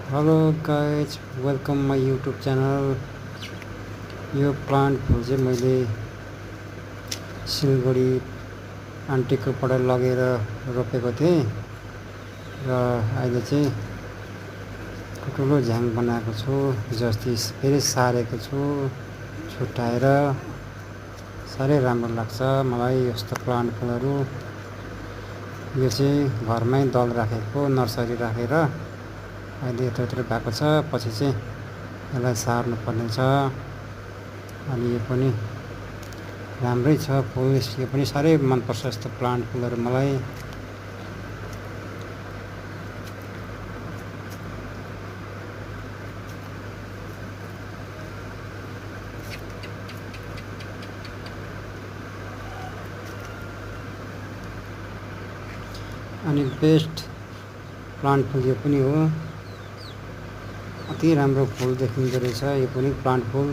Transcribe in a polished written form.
Hello guys, welcome my YouTube channel. यो plant फुल चाहिँ मैले सिलगढी आन्टीकोबाट लगेर रोपेको थिएँ र अहिले चाहिँ ठुलो झ्याङ बनाएको छु। जस्तै फेरि सारेको छु छुट्याएर। साह्रै राम्रो लाग्छ मलाई यस्तो प्लान्ट फुलहरू। यो चाहिँ घरमै दल राखेको, नर्सरी राखेर अहिले यत्रो भएको छ। पछि चाहिँ यसलाई सार्नु पर्ने छ। अनि यो पनि राम्रै छ फुल। यो पनि साह्रै मनपर्छ यस्तो प्लान्ट फुलहरू मलाई। अनि बेस्ट प्लान्ट फुल यो पनि हो। अति राम्रो फुल देखिँदो रहेछ यो पनि प्लान्ट फुल।